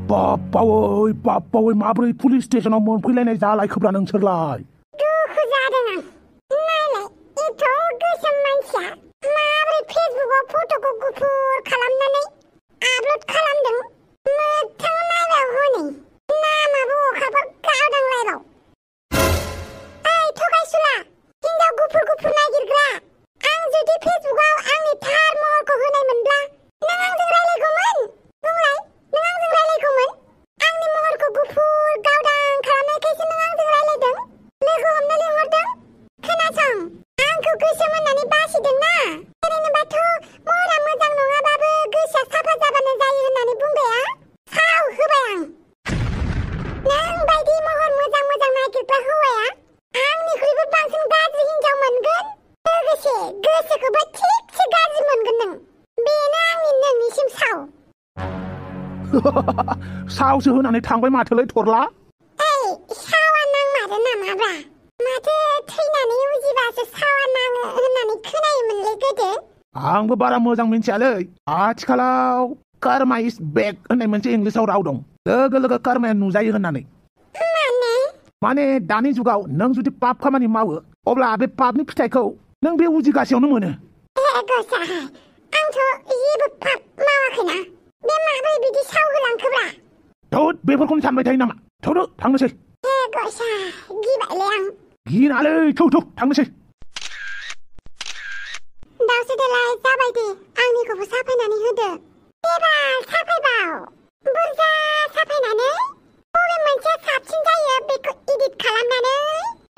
बावै माब्रै पुलिस स्टेशनाव मोनफैलायनाय जालायखोब्रा नोंसोरलाय? दुखु जादों आं। नायलाय एथ' गोसोम मानसिया माब्रै फेसबुकआव फट'खौ गुफुर खालामनानै आपल'ड खालामदों। मोगथां नायबाव हनै नामाबो अखाफोर गावदांलायबाव। ओइ थगायसुला, हिनजाव गुफुर गुफुर नागिरग्रा, आं जुदि फेसबुकआव आंनि थार महरखौ होनाय मोनब्ला नों आंजों रायलायगौमोन। बुंलाय, नों आंजों रायलायगौमोन? आंनि महरखौ गुफुर गावदां खालामनायखायसो नों आंजों रायलायदों, लोगो हमनो लिंहरदों। खोनासं, आंखौ गोसोम होननानै बासिदोंना? ओरैनोबाथ' महरा मोजां नङाबाबो गोसोआ साफा जाबानो जायो होननानै बुंबाया। साव होबाय आं। नों बायदि महर मोजां मोजां नागिरग्रा हौवाया आंनिख्रुइबो बांसिन गाज्रि हिनजाव मोनगोन। लोगोसे गोसोखौबो थिगसे गाज्रि मोनगोन नों। बेनो आंनि नोंनिसिम साव। सावसो होनानै थांबाय माथोलै थरला। ओइ, सावा नांमारो नामाब्रा? माथो थैनानै उजिबासो सावा नाङो होननानै खोनायोमोनलै गोदो। आंबो बारा मोजां मिन्थियालै। आथिखालाव कर्मा इज बेक होननाय मोनसे इंलिसाव राव दं। लोगो लोगो कर्माया नुजायो होननानै। माने दानि जुगाव नों जुदि पाप खामानि मावो अब्ला बे पापनि फिथाइखौ नों बे उजिगासेयावनो मोनो। आंथ' जेबो पाप मावाखैना, बे माबोरै बिदि साव होलांखोब्रा? थोद, बेफोरखौनो सानबाय थायो नामा? थौदो थांनोसै। गिबायलै आं। गिनालै, थौ थांनोसै। दावसो देलाय जाबाय दे, आंनिखौबो साफायनानै होदो। एबार साफायबाव। बुरजा साफायनानै बबे मोनसेया साबसिन जायो बेखौ एडिट खालामनानै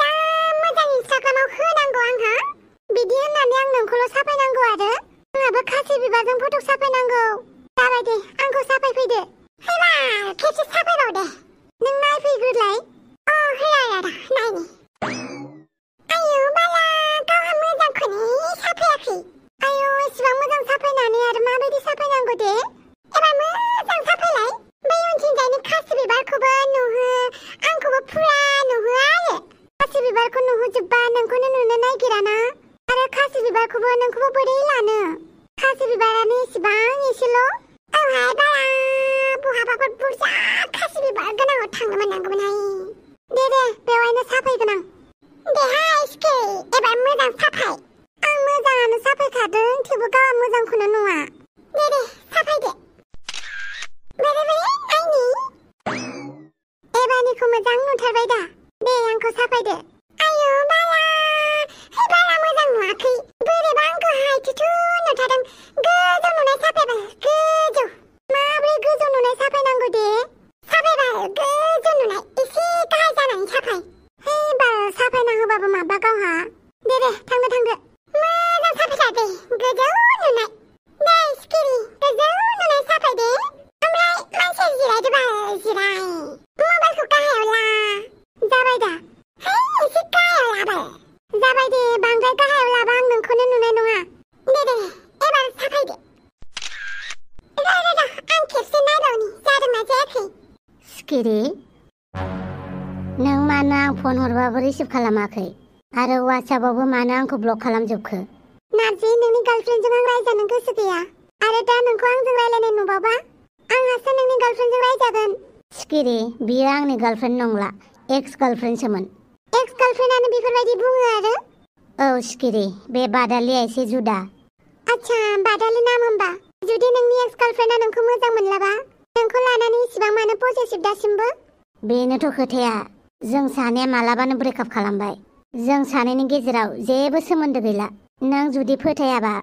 दा मोजां इन्स्टाग्रामाव होनांगौ आंहा। बिदि होननानै आं नोंखौल' साफायनांगौ आरो आंहाबो खासि बिबारजों फट' साफायनांगौ। जाबाय दे, आंखौ साफायफैदो। एबार खेबसे साफायबाव दे, नों नायफैग्रोलाय। होलाय आदा, नायनि। आयौ बाला, गावहा मोजांखौनो साफायाखै। आयौ, एसेबां मोजां साफायनानै आरो माबायदि साफायनांगौ दे? एबार मोजां साफायलाय। बै उनथिंजायनि खासि बिबारखौबो नुहो, आंखौबो फुरा नुहो आरो। खासि बिबारखौ नुहोजोब्बा नोंखौनो नुनो नागिराना, आरो खासि बिबारखौबो नोंखौबो बोरै लानो? खासि बिबारानो एसेबां एसेल'। औहाय बाला, बहाबाफोर बुरजा खासि बिबार गोनाङाव थांनो मोननांगौमोनहाय। दे बेवहायनो साफायगोन आं। देहाय सिखिरि, एबार मोजां साफाय। आं मोजाङानो साफायखादों, थेवबो गावहा मोजांखौनो नुवा। दे साफायदो। बोरै नायनि। एबारनिखौ मोजां नुथारबाय दा? दे आंखौ साफायदो। आयौ बाला, बारा मोजां नुवाखै। बोरैबा आंखौ हायथुथु नुथारदों। गोजौ नुनाय साफायबाय, गोजौ। माब्रै गोजौ नुनाय साफायनांगौ दे? साफायबाय, गोजौ नुनाय, एसे गाहाय जानानै साफाय। बाल साफायना होबाबो माबा गावहा। दे थांदो। मोजां साफायथार दे, गोजौ नुनाय। दे सिखिरि, गोजौ नुनाय साफाय दे। ओमफ्राय मानसिया जिरायदो बाल, जिराय। मबाइलखौ गाहायाव ला। जाबाय दा? एसे गाहायाव लाबाय। जाबाय दे, बांद्राय गाहायाव लाबा आं नोंखौनो नुनाय नङा। दे एबार साफायदो। र' आं खेबसे नायबावनि जादोंना जायाखै। सिखिरि, नों मानो आं फन हरबाबो रिसिभ खालामाखै आरो वाट्सएपआवबो मानो आंखौ ब्लक खालामजोबखो? नार्जि, नोंनि गार्लफ्रेन्डजों आं रायजानो गोसो गैया। आरो दा नोंखौ आंजों रायलायनाय नुबावबा आंहासो नोंनि गार्लफ्रेन्डजों रायजागोन। सिखिरि, बियो आंनि गार्लफ्रेन्ड नंला, एक्स गार्लफ्रेन्डसोमोन। एक्स गार्लफ्रेन्डआनो बेफोरबायदि बुङो आरो? औ सिखिरि, बे बादालिया एसे जुदा। आच्छा, बादालि नाम होमबा। जुदि नोंनि एक्स गार्लफ्रेन्डआ नोंखौ मोजां मोनलाबा नोंखौ लानानै इसिबां मानो पसेसिभ दासिमबो? बेनोथ' खोथाया। जों सानैया मालाबानो ब्रेकआप खालामबाय। जों सानैनि गेजेराव जेबो सोमोन्दो गैला। नों जुदि फोथायाबा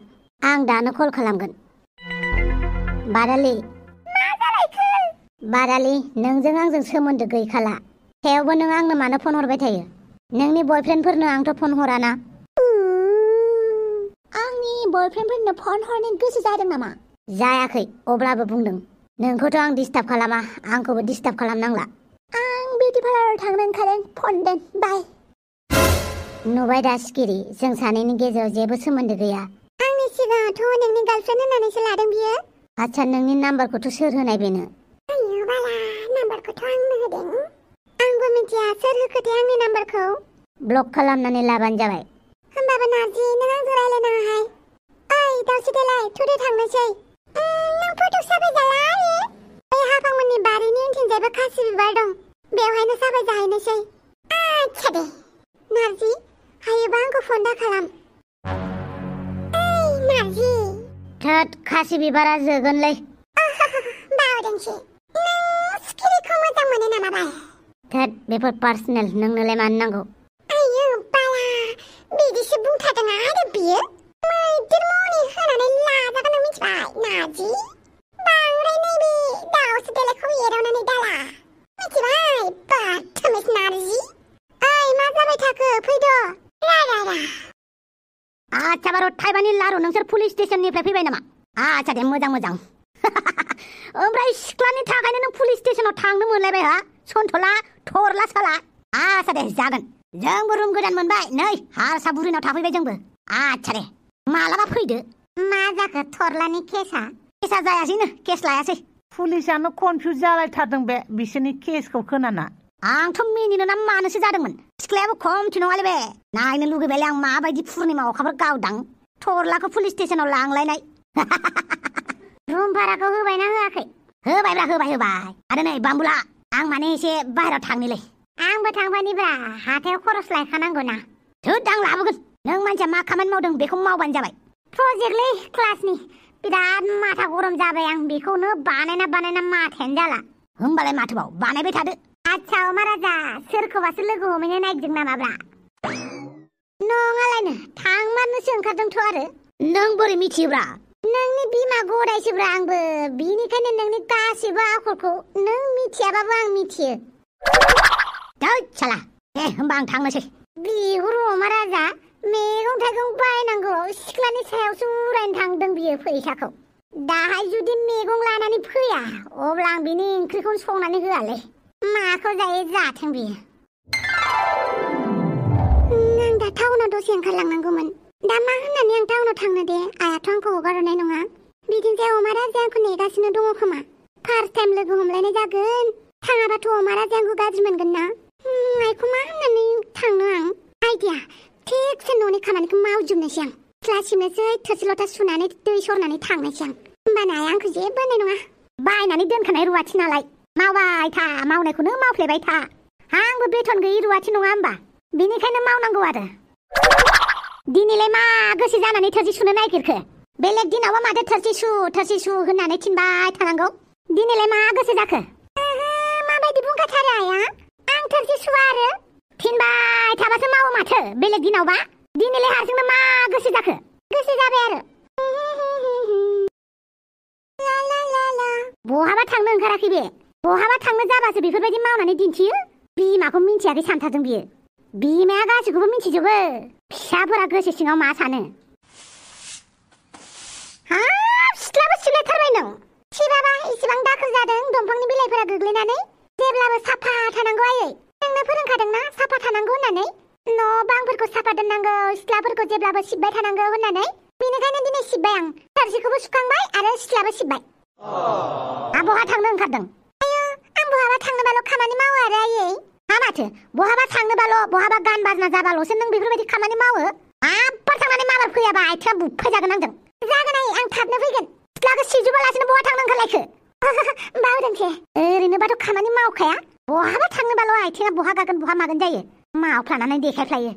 आं दानो कल खालामगोन। बादालि। मा जालायखो? बादालि, नोंजों आंजों सोमोन्दो गैखाला। थेवबो नों आंनो मानो फन हरबाय थायो? नोंनि बयफ्रेन्डफोरनो आंथ' फन हराना। आंनि बयफ्रेन्डफोरनो फन हरनो गोसो जादों नामा? जायाखै, अब्लाबो बुंदों। नोंखौथ' आं डिस्टार्ब खालामा, आंखौबो डिस्टार्ब खालामनांला। आं बिउटि पार्लाराव थांनो ओंखारदों। फन दोन, बाय। नुबाय दा सिखिरि, जों सानैनि गेजेराव जेबो सोमोन्दो गैया। आंनि सिगाङावथ' नोंनि गार्लफ्रेन्ड होननानैसो लादों बियो। आच्छा, नोंनि नाम्बारखौथ' सोर होनाय बेनो? आयौ बाला, नाम्बारखौथ' आंनो होदों। आंबो मिथिया सोर होखोथाय आंनि नाम्बारखौ। ब्लक खालामनानै लाबानो जाबाय। होमबाबो नार्जि, नों आंजों रायलायनाङाहाय। ओइ दावसो देलाय, थुदो थांनोसै। नों फट' साफायजाला आरो? बै हाफांमोननि बारिनि बेहायबो खासि बिबार दं बेवहायनो साफाय जाहैनोसै आच्छा दे नार्जि हायोबा आंखौ फन दा खालाम ओइ नार्जि थोद खासि बिबारा जोगोनलै बावदोंसो नों सिखिरिखौ मोजां मोनो नामा बाय थोद बेफोर पार्सनेल नोंनोलाय मानो नांगौ आयौ बाला बिदिसो बुंथारदों आरो बियो मैदेर मनि होनानै लाजागोन नों मिथिबाय नार्जि बांद्राय नैबे दाउसो देलायखौ एदावनानै दाला मिथिबाय बाथामिस नार्जि ओइ मा जाबाय थाखो फैद' रा आच्छा बार' थाइबानि लारु नोंसोर पुलिस स्टेशननिफ्राय फैबाय नामा आच्छा दे मोजां ओमफ्राय सिख्लानि थाखायनो नों पुलिस स्टेशनाव थांनो मोनलायबाय हा सन्थला थरला साला आच्छा दे जागोन जोंबो रुम गोदान मोनबाय नै हारसा बुरिनाव थाफैबाय जोंबो आच्छा दे मालाबा फैदो मा जाखो थरलानि केसा जायासैनो केस लायासै पुलिसानो कनफिउज जालायथारदों बे बिसोरनि केसखौ खोनाना आंथ' मिनिनो ना मानोसो जादोंमोन सिख्लायाबो खमथि नङालै बे नायनो लुगैबायलै आं माबायदि पुर्निमा अखाफोर गावदां थरलाखौ पुलिस स्टेशनाव लांलायनाय रुम भाराखौ होबायना होआखै होबायब्रा होबाय आरो नै बाम्बुला आं माने एसे बाहेरायाव थांनिलै आंबो थांफानिब्रा हाथायाव खरस लायखानांगौ ना थोद आं लाबोगोन नों मानसिया मा खामानि मावदों बेखौ मावबानो जाबाय प्रजेक्टलै क्लासनि बिराद माथा गरम जाबाय आं बेखौनो बानायना माथायानो जाला होमबालाय माथोबाव बानायबाय थादो आच्छा महाराजा सोरखौबासो लोगो हमहैनो नागिरदों नामाब्रा नङालायनो थांमारनोसो ओंखारदोंथ' आरो नों बोरै मिथियोब्रा नोंनि बिमा गदायसोब्रा आंबो बिनिखायनो नोंनि गासिबो आखलखौ नों मिथियाबाबो आं मिथियो थोद साला दे होमबा आं थांनोसै बिहुर महाराजा मैगं थाइगं बायनांगौ सिख्लानि सायावसो उरायनो थांदों बियो फैसाखौ दाहाय जुदि मैगं लानानै फैया अब्ला आं बिनि ओंख्रिखौनो संनानै होआलै माखौ जायो जाथों बियो आं दा टाउनाव दसे ओंखारलांनांगौमोन दा मा होननानै आं टाउनाव थांनो दे आयाथ' आंखौ हगारहरनाय नङा बिदिनो महाराजा आंखौ नेगासिनो दङ खोमा फार्स्ट टाइम लोगो हमलायनाय जागोन थाङाबाथ' महाराजा आंखौ गाज्रि मोनगोन ना आइखौ मा होननानै थांनो आं आइडिया थिगसे न'नि खामानिखौ मावजोबनोसै आं सिथ्ला सिबनोसै थोरसि लथा सुनानै दै सरनानै थांनोसै आं होमबाना आइया आंखौ जेबो होननाय नङा बायनानै दोनखानाय रुवाथि नालाय मावबाय था मावनायखौनो मावफ्लेबाय था आंबो बेथन गैयि रुवाथि नङा होमबा बेनिखायनो मावनांगौ आरो दिनैलाय मा गोसो जानानै थोरसि सुनो नागिरखो बेलेग दिनावबा माथो थोरसि सु होननानै थिनबाय थानांगौ दिनैलाय मा गोसो जाखो माबायदि बुंखाथारो आइया आं थोरसि सुवा आरो थिनबाय थाबासो मावो माथो बेलेग दिनावबा दिनैलाय हारसिंनो मा गोसो जाखो गोसो जाबाय आरो बहाबा थांनो ओंखाराखै बे बहाबा थांनो जाबासो बेफोरबायदि मावनानै दिन्थियो बिमाखौ मिन्थियाखै सानथारदों बियो बिमाया गासैखौबो मिन्थिजोबो फिसाफोरा गोसो सिङाव मा सानो हाब सिथ्लाबो सिबलायथारबाय नों सिबाबा इसिबां दाखोर जादों दंफांनि बिलाइफोरा गोग्लैनानै जेब्लाबो साफा थानांगौ आयै नोंनो फोरोंखादोंना साफा थानांगौ होननानै न' बांफोरखौ साफा दोननांगौ सिथ्लाफोरखौ जेब्लाबो सिबबाय थानांगौ होननानै बेनिखायनो दिनै सिबबाय आं थोरसिखौबो सुखांबाय आरो सिथ्लाबो सिबबाय बहा थांनो ओंखारदों आयौ आं बहाबा थांनोबाल' खामानि मावो आरो आयै हा माथो बहाबा थांनोबाल' बहाबा गान बाजना जाबाल'सो नों बेफोरबायदि खामानि मावो माब्बार थांनानै माबार फैयाबा आथिङा बुफायजागोन आंजों जागोन आयै आं थाबनो फैगोन सिथ्लाखौ सिबजोबालासिनो बहा थांनो ओंखारलायखो बावदोंसै ओरैनोबाथ' खामानि मावखाया बहाबा थांनोबाल' आथिङा बहा गागोन बहा मागोन जायो मावफ्लानानै देखायफ्लायो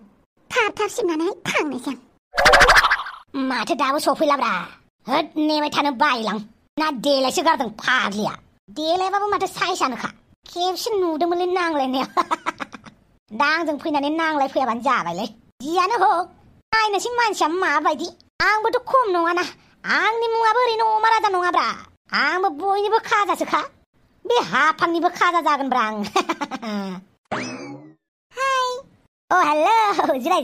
थाब सिबनानै थांनोसै आं माथो दाबो सफैलाब्रा होद नेबाय थानो बायलां ना देलायसो गारदों फाग्लिया देलायबाबो माथो साइसआनोखा खेबसे नुदोंमोनलै नांलायनाया दा आंजों फैनानै नांलाय फैयाबानो जाबायलै जियानो हक नायनोसै मानसिया माबायदि आंबोथ' खम नङाना आंनि मुङाबो ओरैनो अमा राजा नङाब्रा आंबो बयनिबो खाजासोखा बे हाफांनिबो खाजा जागोनब्रा आं हाय हेलौ जिराय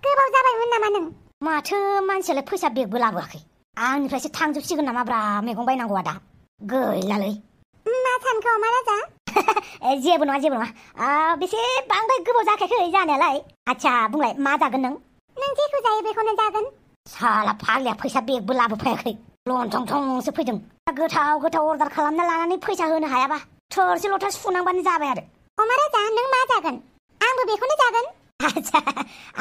गोबाव जाबायमोन नामा नों माथो मानसियालाय फैसा बेगबो लाबोआखै आंनिफ्रायसो थांजोबसिगोन नामाब्रा मैगं बायनांगौआ दा गैलालै मा सानखो अमा राजा जेबो नङा बेसे बांद्राय गोबाव जाखायाखै जानायालाय आच्छा बुंलाय मा जागोन नों जेखौ जायो बेखौनो जागोन साला फाग्लिया फैसा बेगबो लाबोफायाखै लन्थं थंसो फैदों गोथाव अर्डार खालामना लानानै फैसा होनो हायाबा थोरसि लथा सुनांबानो जाबाय आरो अमा राजा नों मा जागोन आंबो बेखौनो जागोन आच्छा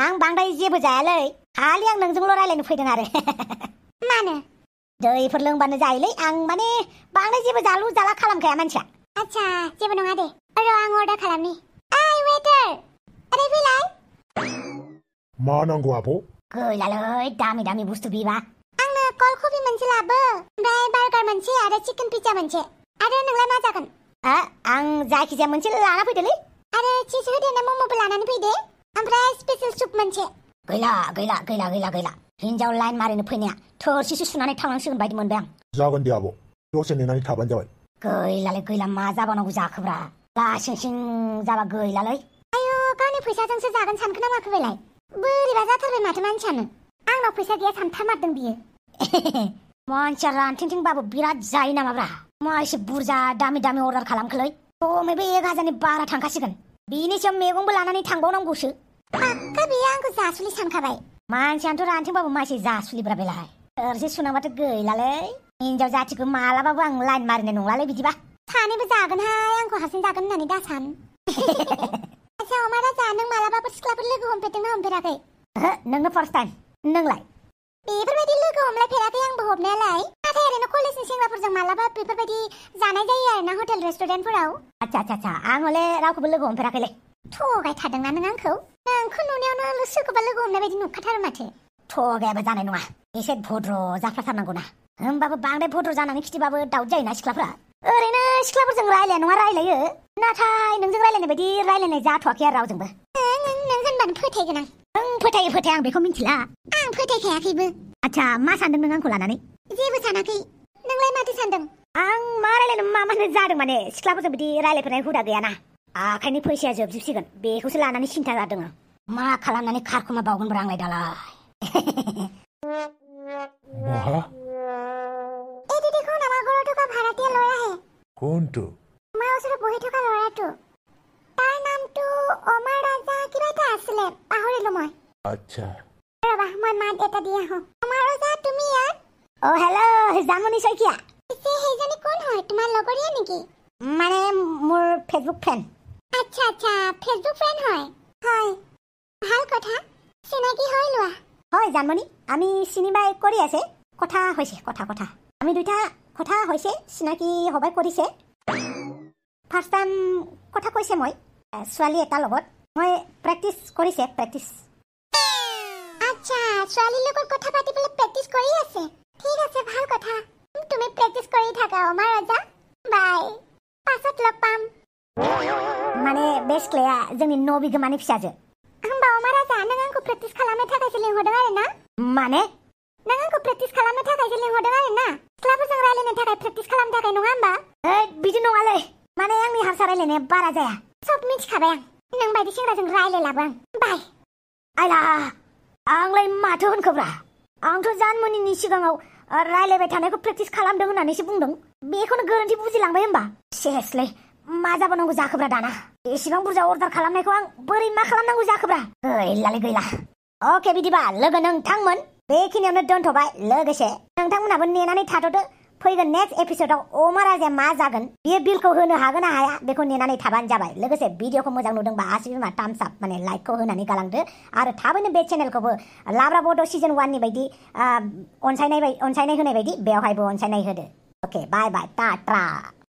आं बांद्राय जेबो जायालै खालि आं नोंजोंल' रायलायनो फैदों आरो मानो दैफोर लोंबानो जायोलै आं माने बांद्राय जेबो जालु जाला खालामखाया मानसिया आच्छा जेबो नङा दे र' आं अर्डार खालामनि ओइ वेटार ओरै फैलाय मा नांगौ आब' गैलालै दामि दामि बुस्थु बिबा आंनो कल कफि मोनसे लाबो ओमफ्राय बार्गार मोनसे आरो चिकेन पिज्जा मोनसे आरो नोंलाय मा जागोन आं जायखिजाया मोनसे लाना फैदोलै आरो चिज होदेरनाय मम'बो लानानै फैदे ओमफ्राय स्पेशल सुप मोनसे गैला हिन्जाव लाइन मारिनो फैनाया थोरसिसो सुनानै थांनांसिगोन बायदि मोनबाय आं जागोन दे आब' दसे नेनानै थाबानो जाबाय गैला मा जाबावनांगौ जाखोब्रा लासिंसिं जाबा गैलालै आयु गावनि फैसाजोंसो जागोन सानखो ना माखो बेलाय बोरैबा जाथारबाय माथो मानसियानो आंनाव फैसा गैया सानथारमारदों बियो मानसिया रानथिंथिंबाबो बिराद जायो नामाब्रा मा एसे बुरजा दामि अर्डार खालामखोलै खमैबो 1000नि बारा थांखासिगोन बिनि सायाव मैगंबो लानानै थांबावनांगौसो पाक्का बियो आंखौ जासुलि सानखाबाय मानसियानोथ' रानथिंबाबो मासे जासुलिब्रा बेलाय थोरसि सुनांबाथ' गैलालै हिन्जाव जाथिखौ मालाबाबो आं लाइन मारिनाय नंलालै बिदिबा सानैबो जागोनहाय आंखौ हारसिं जागोन होननानै दासान आच्छा अमा राजा नों मालाबाफोर सिख्लाफोर लोगो हमफेरदोंना हमफेराखै नोंनो फार्स्ट टाइम नोंलाय बेफोरबायदि लोगो हमलायफेराखै आंबो हमनायालाय नाथाय ओरैनो कलेजनि सेंग्राफोरजों मालाबा बेफोरबायदि जानाय जायो आरोना हटेल रेस्टुरेन्टफोराव आच्छा आं हले रावखौबो लोगो हमफेराखैलै थगायथारदोंना नों आंखौ नुनायावनो सोरखौबा लोगो हमनाय बायदि नुखाथारो माथो थगायाबो जानाय नङा एसे भद्र जाफ्लाथारनांगौना होमबाबो बांद्राय भद्र जानानै खिथिबाबो दाउट जायोना सिख्लाफ्रा ओरैनो सिख्लाफोरजों रायलाया नङा रायलायो नाथाय नोंजों रायलायनाय बायदि रायलायनाय जाथ'वाखै आरो रावजोंबो नों होनबानो फोथायगोन आं फोथायो आं बेखौ मिथिला आं फोथायखायाखैबो आच्छा मा सानदों नों आंखौ लानानै जेबो सानाखै नोंलाय माथो सानदों आं मा रायलायनो मा जादों माने सिख्लाफोरजों बिदि रायलायफेरनाय हुदा गैयाना आखाइनि फैसाया जोबजोबसिगोन बेखौसो लानानै सिन्था जादों आं मा खालामनानै खारखुमा बावगोनब्रा आंलाय दालाय মহা এই দেখোন আমাৰ ঘৰত থকা ভাড়াতীয়া ল'ৰাহে কোনটো আমাৰ ওচৰত বহি থকা ল'ৰাটো তাৰ নামটো অমাৰ ৰাজা কিবা এটা আছিলে পাহৰিলো মই আচ্ছা ৰবা মই মাত এটা দি আহোঁ অমাৰ ৰাজা তুমি ইয়াত হেল্ল' জামনি শইকীয়া সেইজনী কোন হয় তোমাৰ লগৰীয়া নেকি মানে মোৰ ফেচবুক ফ্ৰেণ্ড আচ্ছা ফেচবুক ফ্ৰেণ্ড হয় ভাল কথা চিনাকি হৈ লোৱা হয় জানমণি আমি চিনিবাই কৰি আছে কথা হৈছে কথা আমি দুইটা কথা হৈছে চিনাকি হবাই কৰিছে ফাৰ্ষ্ট টাইম কথা কৈছে মই ছোৱালী এটাৰ লগত মই প্ৰেক্টিছ কৰিছে আচ্ছা ছোৱালীৰ লগত কথা পাতিবলৈ প্ৰেক্টিছ কৰি আছে ঠিক আছে ভাল কথা তুমি প্ৰেক্টিছ কৰি থাকা অমাৰ ৰাজা বাই পাছত লগ পাম माने बे सिख्लाया जोंनि न' बिगोमानि फिसाजो होमबा अमार राजा नों आंखौ प्रेक्टिस खालामनो थाखायसो लिंहरदों आरो ना माने नों आंखौ प्रेक्टिस खालामनो थाखायसो लिंहरदों आरो ना सिख्लाफोरजों रायलायनो थाखाय प्रेक्टिस खालामनो थाखाय नङा होमबा बिदि नङालै माने आंनि हारसा रायलायनाया बारा जाया सब मिथिखाबाय आं नों बायदि सेंग्राजों रायलायलाबो आं बाय आइला आंलाय माथो होनखोब्रा आंथ' जानमनिनि सिगाङाव रायलायबाय थानायखौ प्रेक्टिस खालामदों होननानैसो बुंदों बेखौनो गोरोन्थि बुजिलांबाय होमबा सेसलै मा जाबावनांगौ जाखोब्रा दाना एसेबां बुरजा अर्डार खालामनायखौ आं बोरै मा खालामनांगौ जाखोब्रा गैला अके बिदिबा लोगो नोंथांमोन बेखिनियावनो दोनथ'बाय लोगोसे नोंथांमोनाबो नेनानै थाथ'दो फैगोन नेक्स्ट एपिसोडआव अमा राजाया मा जागोन बियो बिलखौ होनो हागोन ना हाया बेखौ नेनानै थाबानो जाबाय लोगोसे भिडिअखौ मोजां नुदोंबा आसिबिमा थाम्स आप माने लाइकखौ होनानै गालांदो आरो थाबैनो बे चेनेलखौबो लाब्रा बड' सिजन 1 नि बायदि अनसायनाय होनाय बायदि बेवहायबो अनसायनाय होदो अके बाय टाटा